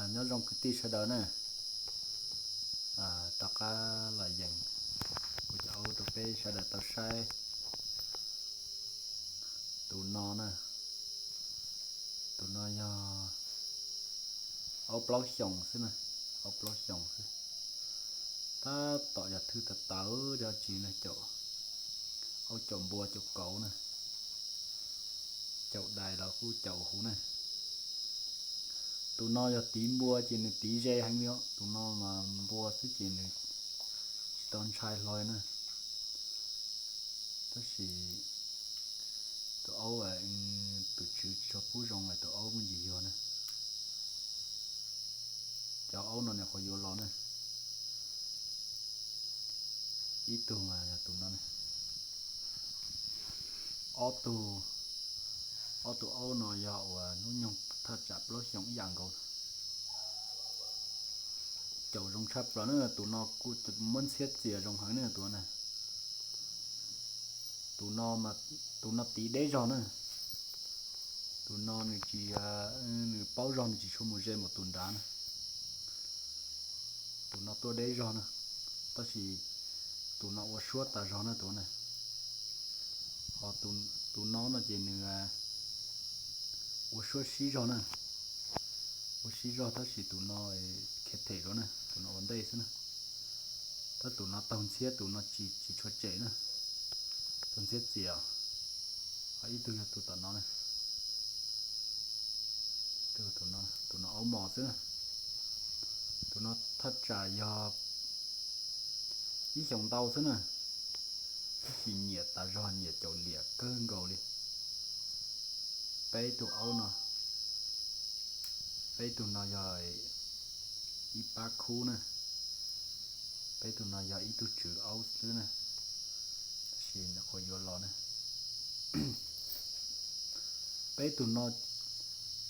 Nyob zoo kwv tij sawv daws na, rov qab los yeem kuv cov aub rau peb sawv daws tau saib. Tus no na, tus no yog aub plaub xyoos xwb na, aub plaub xyoos xwb. Tab tom yog thwj tawv tawv cov tsis na, caum, aub caum npua caum kauv na, caum dais los kuj caum huv na. Tus no yog tiv npua ces nws tiv ze heev li os, tus no mas npua xwb ces nws tsis tau ntshai hlo na. Tab sis tus aub, tus tswv tsis tshua pub zoo es tus aub muaj ntsis yuag na. Cov aub no nws qhuav yuav los na, ib tug mas yog tus no, ob tug, ob tug aub no yog uas hnub nyoog thaj tsam plaub xyoos ib yam nkaus. Caum zoo tshaj plaws na, tus no kuj muab ntxhiab txias zoo heev na tus na. Tus no, tus no tiv deb zog na. Tus no nws tsis, nws paub zog nws tsis tshua mus ze npaum tus nrad na. Tus no tuaj deb zog na, tab sis tus no ua suab tas zog na tus na. Ho tus no no ces nws ua suab sib zog na, ua sib zog tab sis tus no khiav them dua na, tus no ua ntej xwb na. Tab tus no taug ntxhiab, tus no tsis, tsis tshua tsem na, taug ntxhiab txias. Ho ib tug yog tus tom no na, tus no aub mos xwb na. Tus no thaj tsam yog ib xyoos ntau xwb na, tab sis nyiam tas zog, nyiam caum liam kawg nkaus li. Peb tug aub no, peb tug no yog ib pab khub na, peb tug no yog ib tug tswv aub xwb na, tab sis nws qhuav yuav los na. Peb tug no,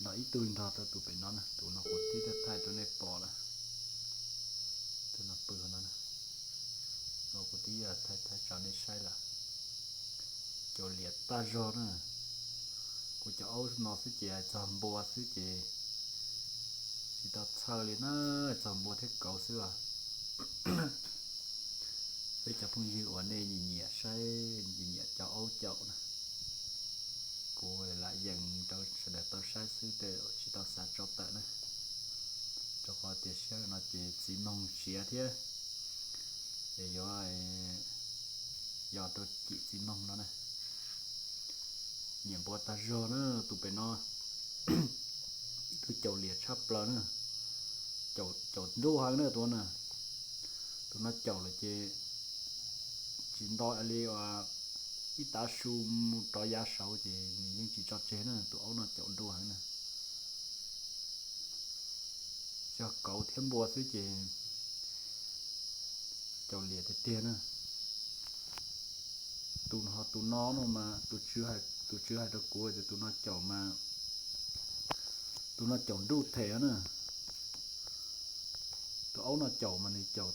no ib tug nrog rau tus pem no na, tus no kuv tib thaij rau nej pom lawm. Tus no pw no, no kuv tib thaij thaij tso nej saib lawm. Caum liam tag zog na. Kuv cov aub no xwb ces hais txog npua xwb ces tsis tau txhawj li na, txog npua thiab kauv xwb os. Peb cov phooj ywg uas nej nyiam nyiam saib, nyiam nyiam cov aub caum na, kuv lam yees rau sawv daws tau saib xwb, tsis tau xav tso tawm na, rau qhov tias sij hawm no ces txiv moog siav thiab, es yuav yos rau cim txiv moog no na. Nyiam npua tag zog na, tus pem no ib tug caum liam tshaj plaws na, caum nruj heev na tus na. Tus no caum lawm ces tsis nto li ib tav su mus rov yav saud ces nws yeej tsis tso tseg na, tus aub no caum nruj heev na. Tsis yog kauv thiab npua xwb ces caum liam tiag tiag na. Tus, tus no no mas tus tswv hais rau kuv tias tus no caum mas, tus no caum nruj them na. Tus aub no caum mas nws caum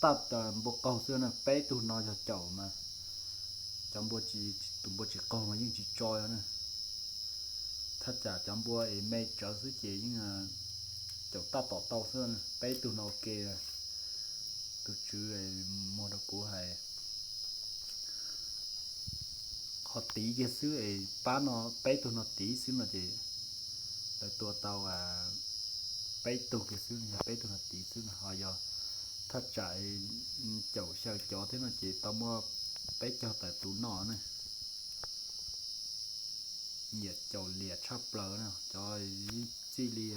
tag npua qaug xwb na, peb tug no yog caum mas cov npua, tus npua tsis qaug mas yeej tsis tso na. Thaj tsam cov npua es me tsawv xwb ces yeej caum tag tom tau xwb. Peb tug no ua ke, tus tswv muag rau kuv hais qhov tiv kiag xwb es pab no, peb tug no tiv xwb no ces lawv tua tau peb tug kiag xwb, yog peb tug no tiv xwb no. Ho yog thaj tsam caum xyaw cov thiab no ces tau muaj peb caug tawm tus no na. Nyiam caum liam tshaj plaws na, cov txij li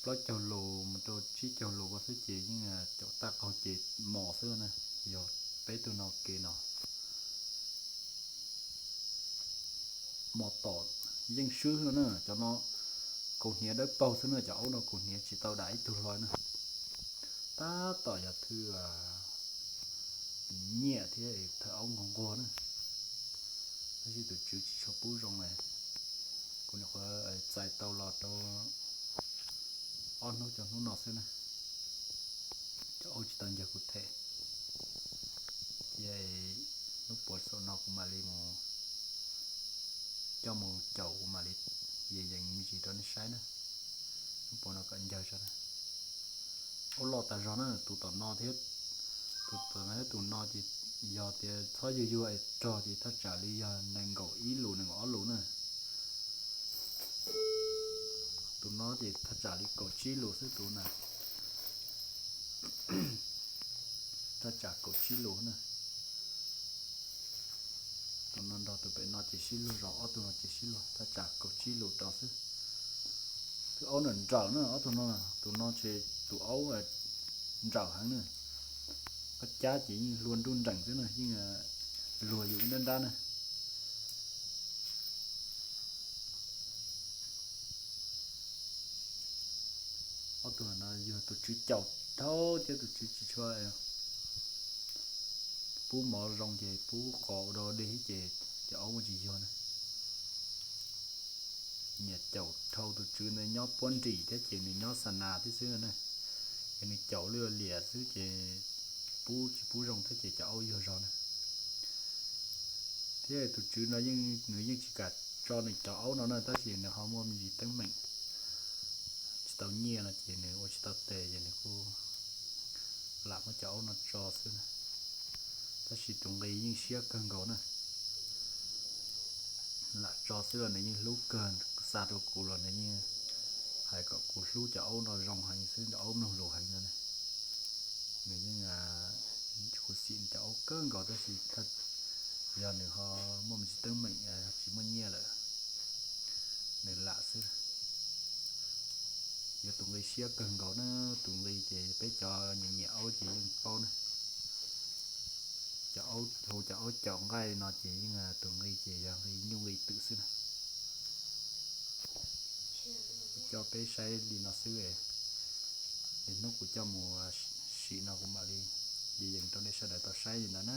plaub caug lus mus rau tsib caug lus ko xwb ces yeej caum tag qaug ces mos xwb na. Yog peb tug no ke no mos tom yeej swb na. Cov no kaus hniav dawb paug xwb na, cov aub no kaus hniav tsis tau dam ib tug hlo na. Tab tom yog thwj nyiaj thiab thawj aub nquag nquag na, tab sis tus tswv tsis tshua pub zoo na. Kuv nyuam qhuav txais tau los rau ob hnub cov hnub no xwb na, cov aub tsis tau ncaws kuv them. Ces hnub puav saum no kuv mam li mus coj mus caum, kuv mam li yees me ntsis rau nej saib na. pov no kom ncawg tso na. Aub loj tas zog na, tus tom no thiab, tus tom no thiab tus no ces yog tias txhob yuag yuag es rog ces thaj tsam li yog nees nkaum ib lus nees nkaum ob lus na. Tus no ces thaj tsam li kaum tsib lus xwb tus na. Thaj tsam kaum tsib lus na. Tus no nrog tus pem no ces sib luag zog, ob tug no ces sib luag, thaj tsam kaum tsib lus rau xwb. Tus aub na nrawm na, ob tug no, tus no ces tus aub nrawm heev na. Koj cab ces yeej hlua nruj nreem xwb na, yeej luag yus ib nrab nrab na. Ob tug no yog tus tswv caum dhau thiab tus tswv tsis tshua pub mov zoo ces pub qos ua dog dig ces cov aub muaj tsis yuag na. Nyiam caum dhau tus tswv ntawd nyob puab nrim thiab ces nws nyob xa nas thiab xwb na. Ces nws caum lwj liam xwb ces pub tsis pub zoo thiab ces cov aub yuag zog na. Thiab tus tswv no nws yeej tsis kam tso nws cov aub no na, tab sis nws ho muaj me ntsis teeb meem tsis tau nyiaj no ces nws ua tsis tau tes ces nws kuj lam muab cov aub no tso xwb na. Tab sis tus nqi yeej siab kawg nkaus na. Lam tso xwb los nws yeej hlub kawg, xa rau kuv los nws yeej hais kom kuv hlub cov aub no zoo heev xwb, cov aub mloog lus heev no. Nws yeej khuv xim cov aub kawg nkaus tab sis yog nws ho muaj me ntsis teeb meem tsis muaj nyiaj lawm, nws lam xwb. Yog tus nqi siab kawg nkaus na, tus nqi ces peb cov nyiam nyiam aub ces yeej paub na. Cov aub hu cov aub caum nqaij no ces yeej tus nqi ces yog nqi nyuj nqi twm xwb na. Coj peb saib li no xwb, hnub kuv coj mus sim no kuv mam li yees rau nej sawv daws tau saib li ntawd na.